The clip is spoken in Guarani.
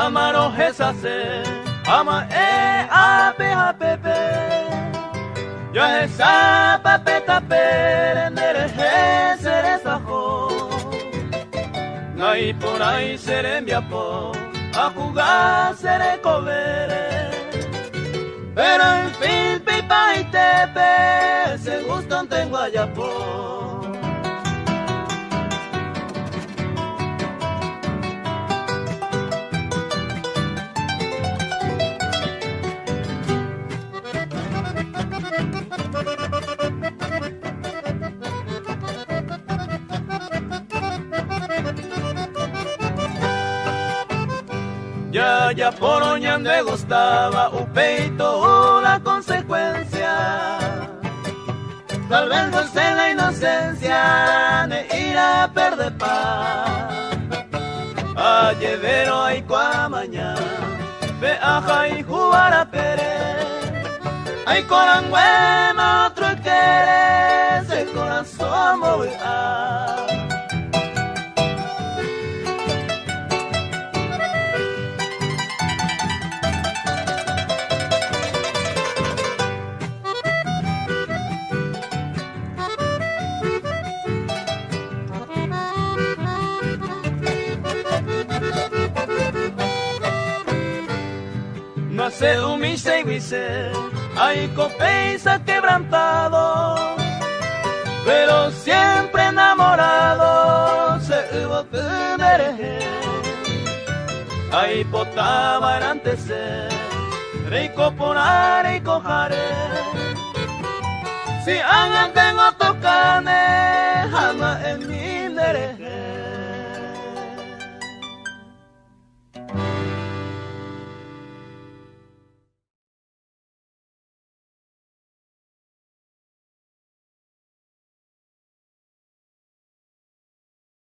Hetámarõ hesase ama'ẽ ápe ha pépe Jahechápa pe tapére nderehe che resaho Naiporãi che rembiapo ahuga che rekovére Pero en fin pe ipahaitépe che gústontengo ajapo. Jajapórõ ñandegustáva upéi tou la consecuencia. Tal vez goce la inocencia ne'ĩra perdepa. Ajevérõ aikuaa maña pe ahayhúva rapére. Aikoranguéma otro ykére che korasõ ambovy'a. Nace umi cheguise, aiko péicha quebrantado, pero siempre enamorado che yvoty nderehe. Aipotava'erãnte che reiko porã reikoháre. Si ág̃a tengo tokáne.